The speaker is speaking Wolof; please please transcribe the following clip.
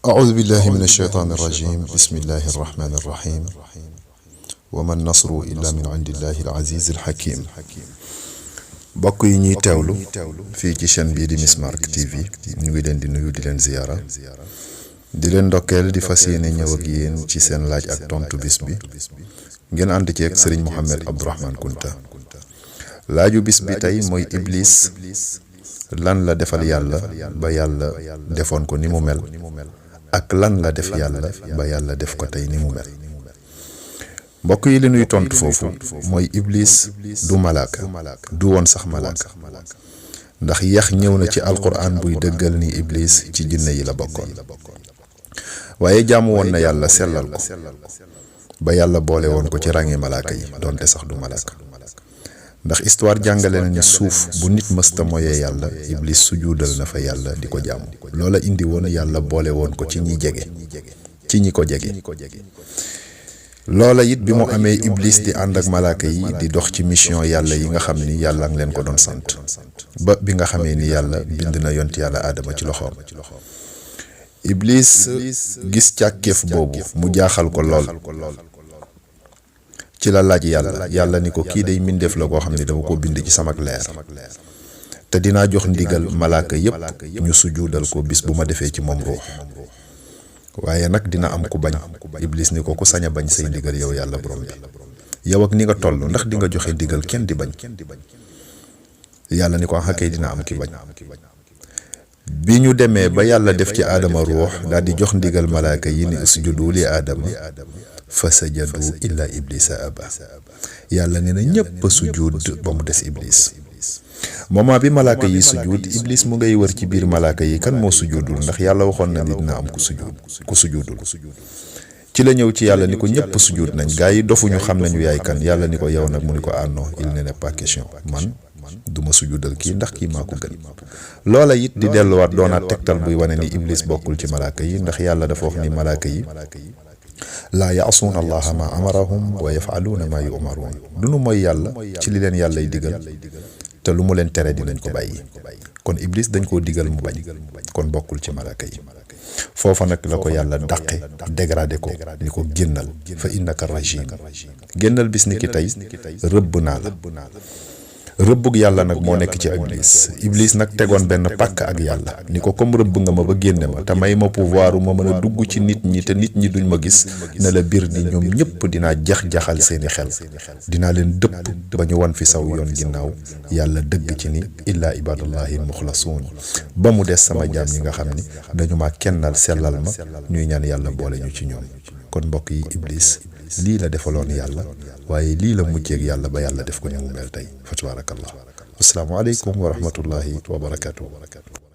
أعوذ بالله من الشيطان الرجيم بسم الله الرحمن الرحيم وما النصر إلا من عند الله العزيز الحكيم bokk yi ñuy teewlu fii ci chaîne bii di Missmark TV ñu ngi leen di nuyu di leen ziyaara di leen ndokkeel di fas yéene ñëw ak yéen ci seen laaj ak tontu bis bi ngeen ànd ci ak Serigne Mohamed Abdourahmane Kounta laaju bis bi tey mooy Iblis lan la defal yàlla ba yàlla defoon ko ni mu mel ak lan la def yàlla ba yàlla def ko tey ni mu mel mbokk yi li nuy tontu foofu mooy Iblis du malaaka du woon sax malaaka ndax yax ñëw na ci alquran buy dëggal ni Iblis ci jinne yi la bokkoon waaye jaamu woon na yàlla sellal ko ba yàlla boole woon ko ci rangi malaaka yi donte sax du malaaka ndax histoire jàngale na ni suuf bu nit mësta moyee yàlla Iblis sujuudal na fa yàlla di ko jaamu loola indi woon yàlla boole woon ko ci ñi jege ci ñi ko jege loola it bi mu amee Iblis di ànd ak malaaka yi di dox ci mission yàlla yi nga xam ni yàlla ngi leen ko doon sant ba bi nga xamee ni yàlla bind na yont yàlla aadama ci loxoom Iblis gis càkkeef boobu mu jaaxal ko lool ci la laaj yàlla ni ko kii day mbindeef la koo xam ne dama ko bind ci samak leer te dinaa jox ndigal malaaka yépp ñu sujuudal ko bis bu ma defee ci moom ruux waaye nag dina am ku bañ Iblis ni ko ku sañ a bañ say ndigal yow yàlla borom bi yow ak ni nga toll ndax di nga joxe ndigal kenn di bañ yàlla ni ko xakkee dina am ki bañ bi ñu demee ba yàlla def ci aadama ruux daal di jox ndigal malaaka yi ni usjudu li aadama fa sajadu illa iblisa aba yàlla nee na ñépp sujud ba mu des Iblis moment bi malaaka yi sujud Iblis mu ngay wër ci biir malaaka yi kan moo sujudul ndax yàlla waxoon na ni dina am ku sujudul ci la ñëw ci yàlla ni ko ñépp sujud nañ gaa yi dofuñu xam nañu yaay kan yàlla ni ko yow nag mu ni ko non il n'est pas question man duma sujudal kii ndax kii maa ko gën loola it di delluwaat doonaat tegtal buy wane ni Iblis bokkul ci malaaka yi ndax yàlla dafa wax ni malaaka yi laa yaasuuna allaha ma amarahum wa yafaluuna ma yumaruun duñu mooy yàlla ci li leen yàllay digal te lu mu leen tere dinañ ko bàyyi kon Iblis dañ koo digal mu bañ kon bokkul ci malaaka yi foofa nag la ko yàlla dàqe dégradé ko ni ko génnal fa innaka rajim génnal bis ni ki tey rëbb naa la rëbbug yàlla nag moo nekk ci Iblis nag tegoon benn pàkk ak yàlla ni ko comme rëbb nga ma ba génne ma te may ma pouvoir ma mën a dugg ci nit ñi te nit ñi duñ ma gis ne la biir ni ñoom ñëpp dinaa jax-jaxal seeni xel dinaa leen dëpp ba ñu wan fi saw yoon ginnaaw yàlla dëgg ci ni illaa ibadallahi muxlasuun ba mu des sama jaam ñi nga xam ni dañu ma kennal sellal ma ñuy ñaan yàlla boole ñu ci ñoom kon mbokk yi Iblis lii la defaloon yàlla waaye lii la mujjeeg yàlla ba yàlla def ko ni mu mel tey fa tabaarakallah assalaamu aleykum wa rahmatullahi wa barakatuh